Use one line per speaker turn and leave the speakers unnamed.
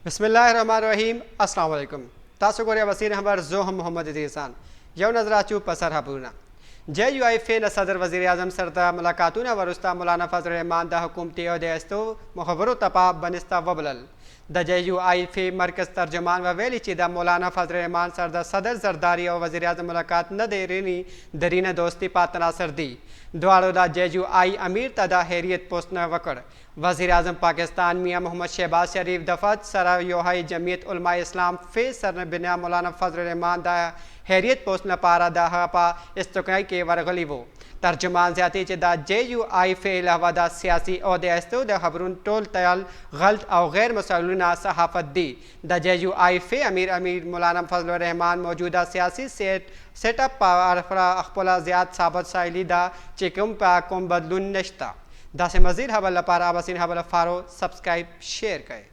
بسم الله الرحمن الرحیم. السلام علیکم. تاسو ګورئ وسیر خبر، زه هم محمد ادریسان. یو نظر اچو په سر خبرونه. جې یو آی فی صدر وزیر اعظم سره د ملاقاتونه وروسته مولانا فضل الرحمن د حکومتي او د استو مخبرو ته په بنسته وبلل. د جې یو آی فی مرکز ترجمان وویل چې د مولانا فضل الرحمن سره د صدر زرداری او وزیر اعظم ملاقات نه دی ریني درینه دوستی په تناصر دی. دواړو د جې یو آی امیر ته د حیریت پوښتنه وکړ. وزیر اعظم پاکستان میاں محمد شہباز شریف دفعت سره یوهای جمعیت علماء اسلام فی سر بنا مولانا فضل الرحمن د حیریت پوسټ لپاره د هغه په استقنای کې ورغلی وو. ترجمان زیاتې چې د جې یو آی فی علاوه د سیاسي او د استو د خبرونو ټول تیال غلط او غیر مسؤلونه صحافت دی. د جې یو آی فی امیر مولانا فضل الرحمن موجوده سیاسي سیټ اپ په خپل زیات ثابت سایلی دا چې کوم په کوم بدلون نشته. داسې مزید خبر لپاره اباسین خبر فالو، سبسکرایب، شیر کړئ.